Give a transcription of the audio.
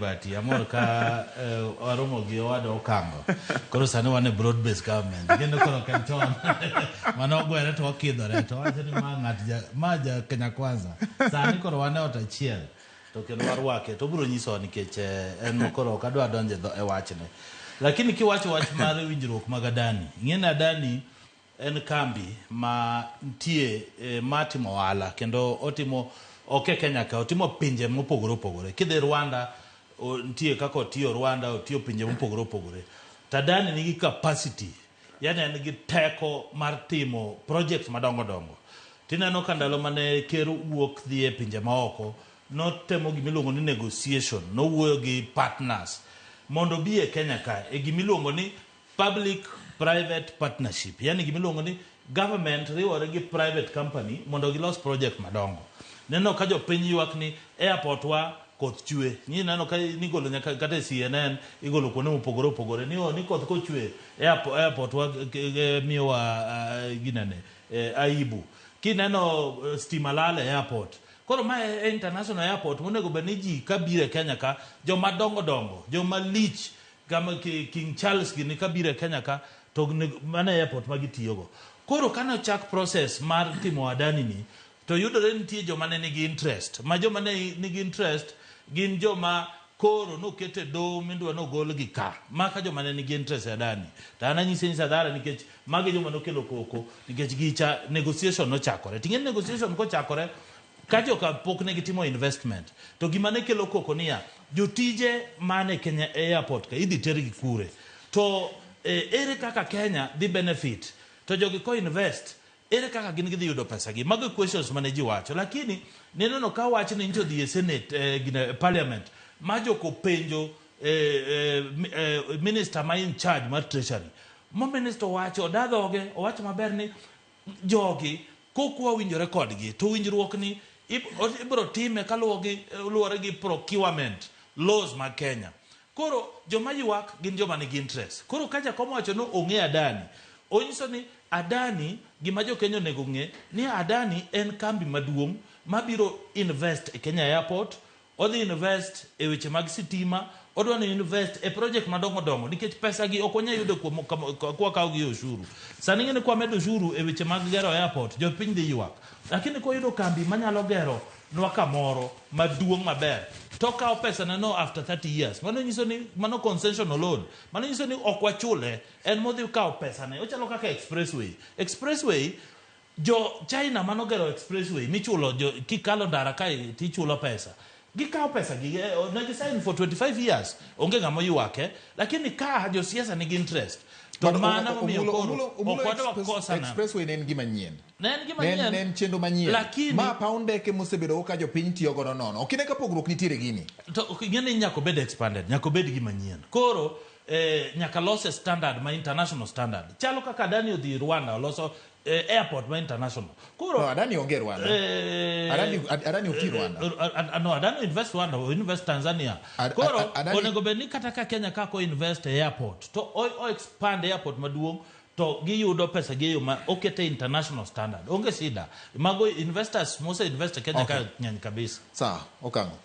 Liberty. Amor ka waromo gi owadwa Okango. Koro sani wan e broad based government. Kendo koro ok en chon. Mane ogwere to wakidhore to wacho ni ma ng'at ja, ma ja Kenya Kwanza. Sani koro wan e ot achiel. To kendo warwake to obiro nyisowa nikech en koro ok adwa donjo e wachne. Lakini kiwacho wach mar winjruok mag Adani, ing'e ni Adani En kambi ma nitie ma timo ohala kendo otimo ok e Kenya ka, otimo pinje mopogore opogore. Kidhi Rwanda, nitie kaka otiyo Rwanda, otiyo pinje mopogore opogore. To Adani nigi capacity, yani en gi teko mar timo projects madongo dongo. Tineno ka ndalo mane ker wuok dhi e pinje maoko, notemo gimiluongo ni negotiation, nowuoyo gi partners mondo obi e Kenya ka e gimiluongo ni Public private partnership, yani gima iluongo ni government riwore gi private company mondo gilos project madongo. Neno ka jopiny ywak ni airport wa koth chwe. Ni neno ka nigolo nyaka kata e CNN igolo kuonde mopogore opogore ni oh, ni koth kochwe airport, airport wa miyowa ginene aibu. Kineno stima lal e airport. Koro ma e international airport monego bed ni ji kabiro e Kenya ka joma dongo dongo, joma lich Kama King Charles gini kabiro e Kenya ka to mano e airport ma gitiyogo. Koro kane ochak process mar timo Adani ni to yudore nitie joma ne nigi interest. Ma joma ne nigi interest gin joma koro noket e doho midwa nogolgi ka. Maka joma ne nigi interest e Adani. To an anyisi anyisa dhara nikech magi joma nokelo koko nikech gicha negotiation nochakore. Ting'e ni negotiation kochakore Ka joka pok ne gitimo investment to gima ne kelo koko niya, jotije man e Kenya airport ka idhi tergi kure? To ere kaka Kenya dhi benefit? To jogi ko invest, ere kaka gin gidhi yudo pesa gi? Mago e questions mane ji wacho. Lakini nineno ka wachni nyicha odhi e Senate, gine, parliament, ma joko openjo minister ma in charge mar treasury. Ma minister owacho, oda dhoge, owacho maber ni Jogi kok wawinjore kodgi to winjruok ni ibiro time kaluwore gi procurement laws mag Kenya. Koro joma ywak gin joma nigi interest. Koro ka Jakom owacho ni ong'e Adani, onyiso ni Adani gima jo Kenya onego ong'e ni Adani en kambi maduong' mabiro invest e Kenya Airport, Odhi invest e weche mag sitima, odwa ni invest e project madongo dongo nikech pesa gi ok wanyal yudo kuom kwa kawo gi e ushuru. Sani ing'e ni kwa medo ushuru e weche mag gero airport, jopiny dhi ywak. Lakini kwa yudo kambi manyalo gero nwa kamoro maduong' maber, to okawo pesa ne no after 30 years. Mano nyiso ni mano concessional loan. Mano nyiso ni ok wachule, en modhi kawo pesa ne. Ochalo kaka expressway. Expressway Jo China mano gero expressway michulo jo kikalo ndara kae tichulo pesa. Gikawo pesa gi ne gi sign for 25 years. Onge ng'ama oywake, lakini ka josiasa nigi interest to But mano momiyo Omulo, koro Omulo, Omulo ok wadwa Express, kosana. Expressway ne en gima nyien. Ne en gima Ne en, nyien. ne en chenro manyien. Lakini Ma paw ndeke mosebedo ka jopiny tiyo godo nono. Ok ine ka pogruok nitiere gini. To ok ing'e ni nyaka obed expanded, nyaka obed gima nyien. Koro nyaka lose standard ma international standard. Chalo kaka Adani odhi Rwanda oloso airport ma international. Koro No, Adani onge Rwanda. Adani ok ti Rwanda. No, Adani invest Rwanda, o invest Tanzania. Koro onego bed ni kata ka Kenya ka ko invest e airport to o expand airport maduong' to giyudo pesa gi e yo ma okete international standard. Onge shida. Mago investors mose invest e Kenya ka ng'eny kabisa. Sawa, okang'o.